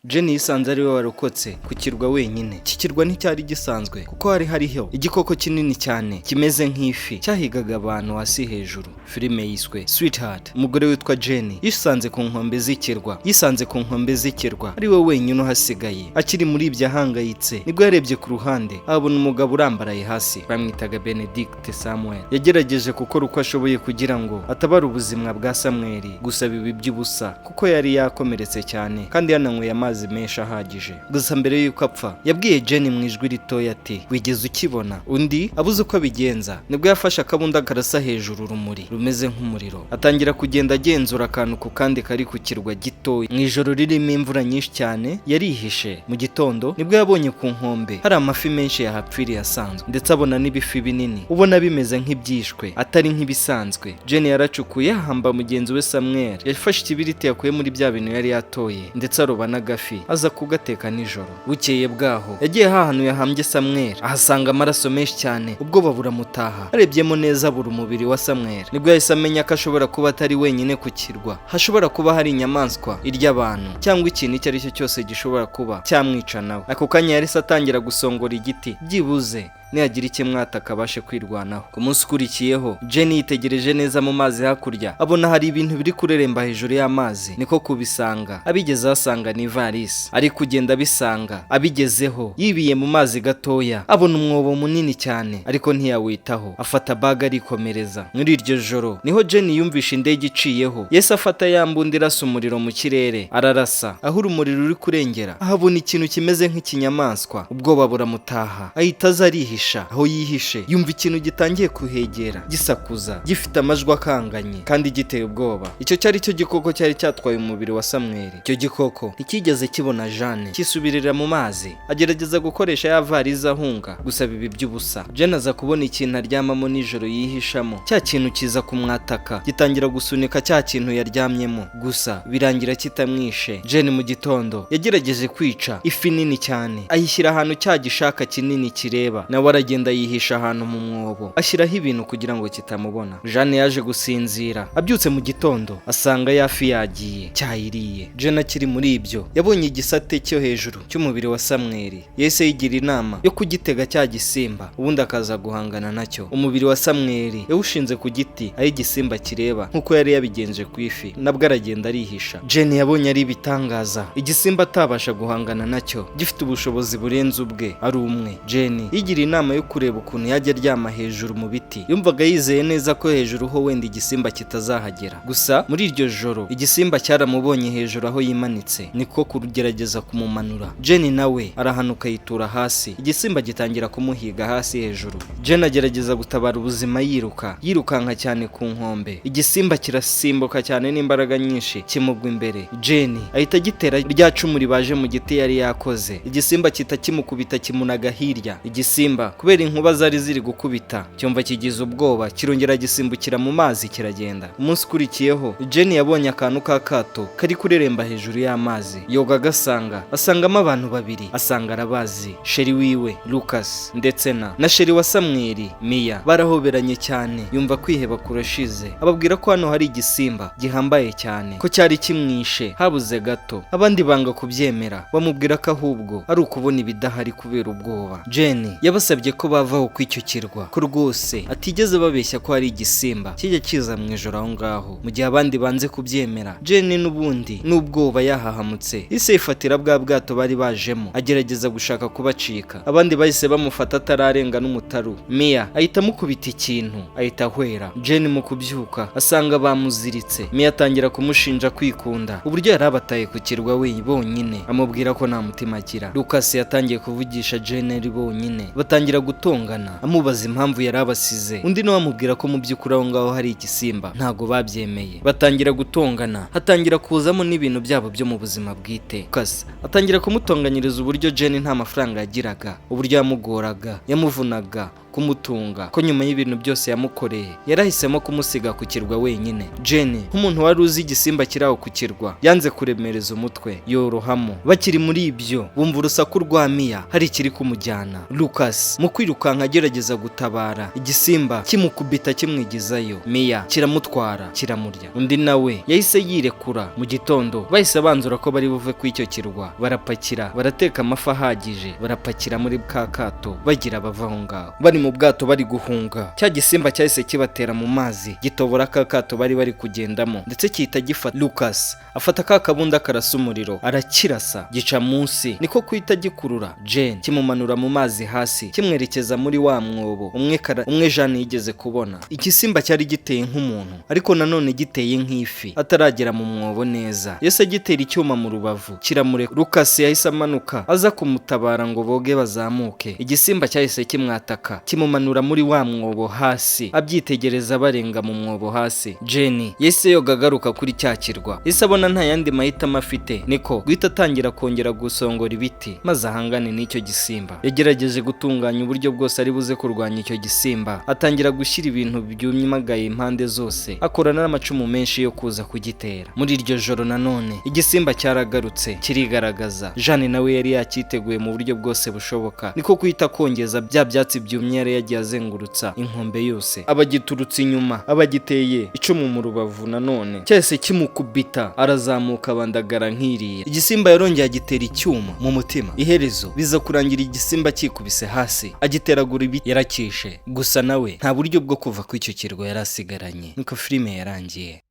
Jenny yisanze ari we warokotse ku kirwa wenyine. Iki kirwa nticyari gisanzwe kuko hari hariho igikoko kinini cyane kimeze nk'ifi cyahigaga abantu hasi hejuru. Filime yiswe Sweetheart. Umugore witwa Jenny yisanze ku nkombe z'ikirwa, yisanze ku nkombe z'ikirwa ari we wenyine uhasigaye. Akiri muri ibyo ahangayitse, nibwo yarebye ku ruhande abona umugabo urambaraye hasi. Bamwitaga Benedict Samuel. Yagerageje gukora uko ashoboye kugira ngo atabare ubuzima bwa Samuel, gusa biba iby'ubusa kuko yari yakomeretse cyane kandi yananyweye amazi menshi ahagije. Gusa mbere y'uko apfa, yabwiye Jenny mu ijwi ritoya ati: "Wigeze ukibona?" Undi abuze uko abigenza, nibwo yafashe akabunda karasa hejuru urumuri rumeze nk'umuriro, atangira kugenda agenzura akantu ku kandi kari ku kirwa gitoya. Mu ijoro ririmo imvura nyinshi cyane yarihishe. Mu gitondo nibwo yabonye ku nkombe hari amafi menshi yahapfiriye asanzwe, ndetse abona n'ibifi binini ubona bimeze nk'ibyishwe, atari nk'ibisanzwe. Jenny yaracukuye ahamba mugenzi we Samuel. Yafashe ikibiriti yakuye muri bya bintu yari yatoye, ndetse aroba n'agafi aza kugateka nijoro. Bukeye bwaho yagiye hahantu yahambye Samuel, ahasanga amaraso menshi cyane, ubwoba buramutaha. Arebyemo neza abura umubiri wa Samuel. Nibwo yahise amenya ko ashobora kuba atari wenyine ku kirwa, hashobora kuba hari inyamaswa irya abantu cyangwa ikintu icyo ari cyo cyose gishobora kuba cyamwica nawe. Ako kanya yahise atangira gusongora igiti, byibuze nihagira icyo mwataka abashe kwirwanaho. Ku munsi ukurikiyeho, Jenny yitegereje neza mu mazi hakurya, abona hari ibintu biri kureremba hejuru y'amazi, niko kubisanga. Abigezeho asanga ni ivarisi. Ari kugenda abisanga, abigezeho yibiye mu mazi gatoya, abona umwobo munini cyane, ariko ntiyawitaho, afata bag arikomereza. Muri iryo joro niho Jenny yumvishe indege iciyeho. Yahise afata ya mbunda irasa umuriro mu kirere, ararasa. Aho urumuri ruri kurengera ahabona ikintu kimeze nk'ikinyamaswa, ubwoba buramutaha, ahita aza arihisha. Aho yihishe yumva ikintu gitangiye kuhegera, gisakuza, gifite amajwi akanganye kandi giteye ubwoba. Icyo cyari cyo gikoko cyari cyatwaye umubiri wa Samweli. Icyo gikoko ntikigeze kibona Jane, kisubirira mu mazi. Agerageza gukoresha ya varize ahunga, gusa biba iby'ubusa. Jane aza kubona ikintu aryamamo nijoro yihishamo. Cya kintu kiza kumwataka, gitangira gusunika cya kintu yaryamyemo, gusa birangira kitamwishe. Jane mu gitondo yagerageje kwica ifi nini cyane, ayishyira ahantu cya gishaka kinini kireba. Nawe aragenda yihisha ahantu mu mwobo, ashyiraho ibintu kugira ngo kitamubona. Jane yaje gusinzira. Abyutse mu gitondo asanga ya fi yagiye, cyayiriye. Jane akiri muri ibyo yabonye igisate cyo hejuru cy'umubiri wa Samweli. Yahise yigira inama yo kugitega cya gisimba, ubundi akaza guhangana nacyo. Umubiri wa Samweli yawushinze ku giti aho igisimba kireba, nk'uko yari yabigenje ku ifi. Nabwo aragenda arihisha. Jane yabonye ari ibitangaza, igisimba atabasha guhangana nacyo, gifite ubushobozi burenze ubwe ari umwe. Jane yigiriye inama yo kureba ukuntu yajya aryama hejuru mu biti. Yumvaga yizeye neza ko hejuru ho wenda igisimba kitazahagera. Gusa muri iryo joro igisimba cyaramubonye hejuru aho yimanitse, niko kugerageza kumumanura. Jane nawe arahanuka yitura hasi, igisimba gitangira kumuhiga hasi hejuru. Jane agerageza gutabara ubuzima yiruka, yirukanka cyane ku nkombe. Igisimba kirasimbuka cyane n'imbaraga nyinshi, kimugwa imbere. Jane ahita agitera rya cumu ribaje mu giti yari yakoze. Igisimba kita kimukubita, kimunaga hirya. Igisimba, kubera inkuba zari ziri gukubita, cyumva kigize ubwoba, kirongera gisimbukira mu mazi kiragenda. Umunsi ukurikiyeho Jane yabonye akantu k'akato kari kureremba hejuru y'amazi. Yoga agasanga, asangamo abantu babiri, asanga arabazi: chéri wiwe Lucas ndetse na chéri wa Samweli Mia. Barahoberanye cyane, yumva kwiheba kurashize. Ababwira ko hano hari igisimba gihambaye cyane, ko cyari kimwishe habuze gato. Abandi banga kubyemera, bamubwira ko ahubwo ari ukubona ibidahari kubera ubwoba. Jane yabasabye ko bavaho kw'icyo kirwa, ko rwose atigeze babeshya, ko hari igisimba kijya kiza mu ijoro aho ngaho. Mu gihe abandi banze kubyemera, Jane n'ubundi n'ubwoba yahahamutse ise yifatira bwa bwato bari bajemo, agerageza gushaka kubacika. Abandi bahise bamufata atararenga n'umutaru. Mia ahita amukubita ikintu, ahita ahwera. Jane mu kubyuka asanga bamuziritse. Mia atangira kumushinja kwikunda, uburyo yari abataye ku kirwa we bonyine, amubwira ko nta mutima agira. Lucas yatangiye kuvugisha Jane ari bonyine, batangira gutongana, amubaza impamvu yari abasize. Undi nawe amubwira ko mu by'ukuri aho ngaho hari igisimba. Ntago babyemeye, batangira gutongana, hatangira kuzamo n'ibintu byabo byo mu buzima bwite. Lucas atangira kumutonganyiriza uburyo Jane nta mafaranga yagiraga, uburyo yamugoraga, yamuvunaga. Kumutunga ko nyuma y'ibintu byose yamukoreye, yarahisemo kumusiga ku kirwa wenyine. Jane, nk'umuntu wari uzi igisimba kiri aho ku kirwa, yanze kuremereza umutwe, yorohamo. Bakiri muri ibyo, bumva urusaku rwa Mia, hari ikiri kumujyana. Lucas mu kwirukanka agerageza gutabara, igisimba kimukubita kimwigizayo. Mia kiramutwara, kiramurya. Undi nawe yahise yirekura. Mu gitondo bahise banzura ko bari buve ku icyo kirwa. Barapakira, barateka amafi ahagije, barapakira muri ka kato, bagira bava aho ngaho. Bari mu bwato bari guhunga, cya gisimba cyahise kibatera mu mazi, gitobora ka kato bari bari kugendamo, ndetse gihita gifata Lucas. Afata ka kabunda karasa umuriro, arakirasa, gica munsi, niko kuhita gikurura Jane, kimumanura mu mazi hasi, kimwerekeza muri wa mwobo umwe Jane yigeze kubona. Igisimba cyari giteye nk'umuntu ariko nanone giteye nk'ifi. Ataragera mu mwobo neza, yahise agitera icyuma mu rubavu, kiramureka. Lucas yahise amanuka aza kumutabara ngo boge bazamuke. Igisimba cyahise kimwataka, kimumanura muri wa mwobo hasi, abyitegereza barenga mu mwobo hasi. Jenny yahise yoga agaruka kuri cya kirwa. Yahise abona nta yandi mahitamo afite, niko guhita atangira kongera gusongora ibiti maze ahangane n'icyo gisimba. Yagerageje gutunganya uburyo bwose ari buze kurwanya icyo gisimba, atangira gushyira ibintu byumagaye impande zose, akora n'amacumu menshi yo kuza kugitera. Muri iryo joro nanone igisimba cyaragarutse, kirigaragaza. Jeanne nawe yari yacyiteguye mu buryo bwose bushoboka, niko guhita kongeza bya byatsi byumye yari yagiye azengurutsa inkombe yose. Abagiturutse inyuma, abagiteye icumu mu rubavu, nanone cyahise kimukubita, arazamuka abandagara nk'iriya. Igisimba yarongeye agitera icyuma mu mutima. Iherezo biza kurangira igisimba cyikubise hasi, agiteragura ibiti, yarakishe. Gusa nawe nta buryo bwo kuva ku icyo kirwa yari asigaranye. Niko filime yarangiye.